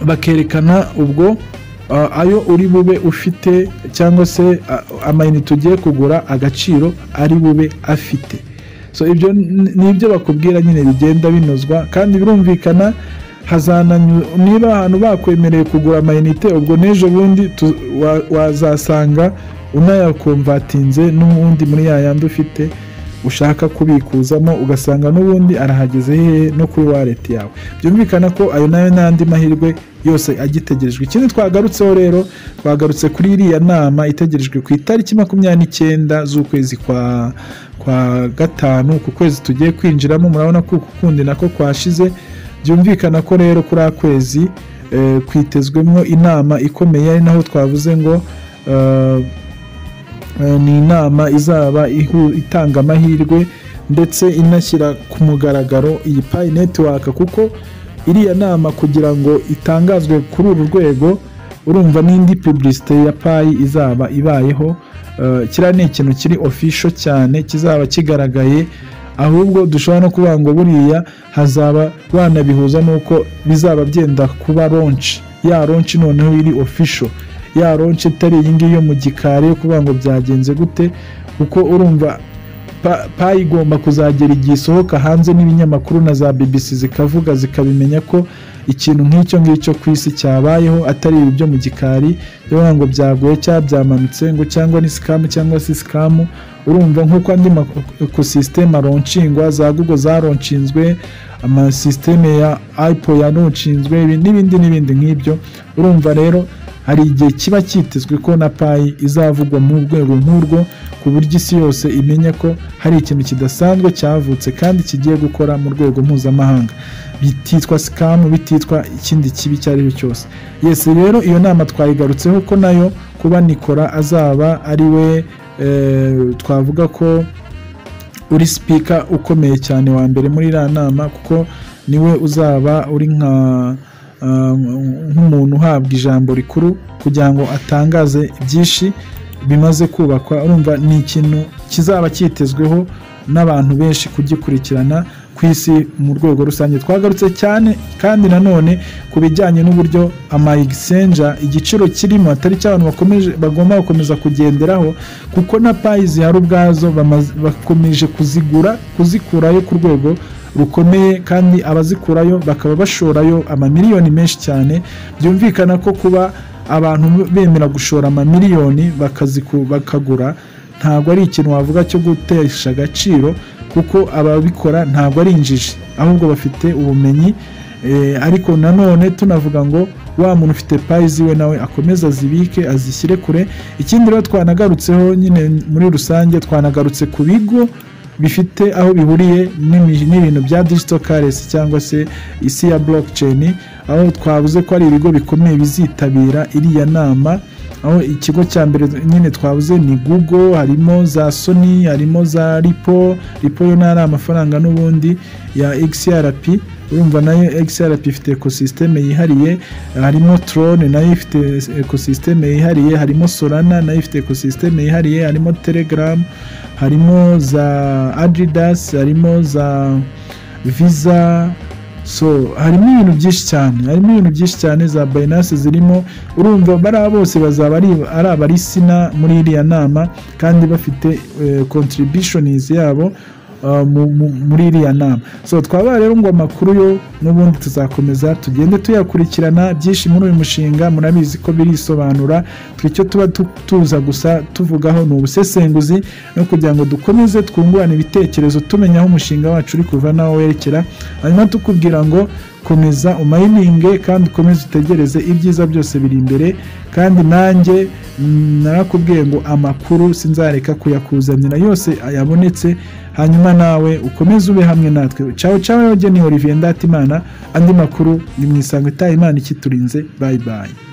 bakerekana ubwo ayo uri bube ufite cyangwa se amayinite ugiye kugura, agaciro ari bube afite. So ibyo ni ibyo bakubwira nyine bigenda binozwa, kandi birumvikana niba ahantu bakwemereye kugura amayinite, ubwo n'ejo bundi wazasanga unayaconvertinze n'ubundi muri ya yandi ufite ushaka kubikuzamo, ugasanga n'ubundi arahageze hehe? No kuri wallet yawe. Byumvikana ko ayo nayo n'andi mahirwe yose agitegerejwe. Ikindi twagarutseho rero, twagarutse kuri iriya nama itegerejwe ku itariki 29 z'ukwezi kwa gatanu, ku kwezi tugiye kwinjiramo. Murabona ko uku kundi nako kwashize. Byumvikana ko rero kuri aka kwezi kwitezwemo inama ikomeye, ari naho twavuze ngo ni inama izaba itanga amahirwe ndetse inashyira ku mugaragaro iyi Pi Network, kuko iriya nama kugira ngo itangazwe kuri uru rwego, urumva n'indi publicité ya Pi izaba ibayeho. Kiriya ni ikintu kiri official cyane kizaba kigaragaye. Ahubwo dushobora no kuvuga ngo buriya hazaba banabihuza n'uko bizaba byenda kuba launch, ya launch noneho iri official, ya launch itari iyi ngiyi yo mu gikari yo kuvuga ngo byagenze gute, kuko urumva Pi igomba kuzagera igihe isohoka hanze n'ibinyamakuru na za BBC zikavuga, zikabimenya ko ikintu nk'icyo ngicyo ku isi cyabayeho, atari ibi byo mu gikari byo ngo byaguye cyangwa byamanutse ngo cyangwa ni scam cyangwa si scam. Urumva nk'uko andi ecosystem alaunchingwa, za Google zalaunchinzwe, amasisiteme ya Apple yalaunchinzwe, n'ibindi n'ibindi nk'ibyo. Urumva rero hari igihe kiba cyitezwe ko na Pi izavugwa mu rwego nk'urwo, ku buryo isi yose imenya ko hari ikintu kidasanzwe cyavutse kandi kigiye gukora mu rwego mpuzamahanga, bititwa scam, bititwa ikindi kibi icyo ari cyo cyose. Yes, rero iyo nama twayigarutseho ko nayo kuba Nikora azaba ari we twavuga ko uri speaker ukomeye cyane wa mbere muri iriya nama, kuko niwe uzaba uri nk'umuntu uhabwa ijambo rikuru kugira ngo atangaze byinshi bimaze kubakwa. Urumva ni ikintu kizaba cyitezweho n'abantu benshi kugikurikirana ku isi mu rwego rusange. Twagarutse cyane kandi nanone ku bijyanye n'uburyo ama exchange igiciro kirimo atari cyo abantu bakomeje bagomba gukomeza kugenderaho, kuko na Pi zihari ubwazo bakomeje kuzigura, kuzikurayo ku rwego rukomeye, kandi abazikurayo bakaba bashorayo amamiliyoni menshi cyane. Byumvikana ko kuba abantu bemera gushora amamiliyoni bakagura, ntabwo ari ikintu wavuga cyo gutesha agaciro, kuko ababikora ntabwo ari injiji, ahubwo bafite ubumenyi. Ariko nanone tunavuga ngo wa muntu ufite Pi ziwe nawe akomeze azibike, azishyire kure. Ikindi rero twanagarutseho nyine muri rusange, twanagarutse ku bigo bifite aho bihuriye n'ibintu bya digital currency cyangwa se isi ya blockchain, aho twavuze ko ari ibigo bikomeye bizitabira iriya nama, aho ikigo cya mbere nyine twavuze ni Google, harimo za Sony, harimo za Ripple. Ripple yo ntari amafaranga n'ubundi ya XRP. Urumva nayo XRP ifite ecosystem yihariye. Harimo Tron, nayo ifite ecosystem yihariye. Harimo Solana, nayo ifite ecosystem yihariye. Harimo Telegram, harimo za Adidas, harimo za Visa. So harimo ibintu byinshi cyane, harimo ibintu byinshi cyane, za Binance zirimo. Urumva bariya bose bazaba ari aba listener muri iriya nama, kandi bafite contributions yabo muri iriya nama. So twaba rero ngo amakuru yo n'ubundi tuzakomeza tugende tuyakurikirana byinshi muri uyu mushinga. Murabizi ko birisobanura. Twe icyo tuba tuza gusa tuvugaho ni ubusesenguzi no kugira ngo dukomeze twungurane ibitekerezo, tumenya aho umushinga wacu uri kuva n'aho werekera, hanyuma tukubwira ngo komeza umayininge kandi ukomeze utegereze, ibyiza byose biri imbere. Kandi nanjye narakubwiye ngo amakuru sinzareka kuyakuzanira yose ayabonetse, hanyuma nawe ukomeze ube hamwe natwe. Ciao ciao, ni Olivier Ndatimana. Andi makuru ni mu Isango itaha, Imana ikiturinze. Bye bye.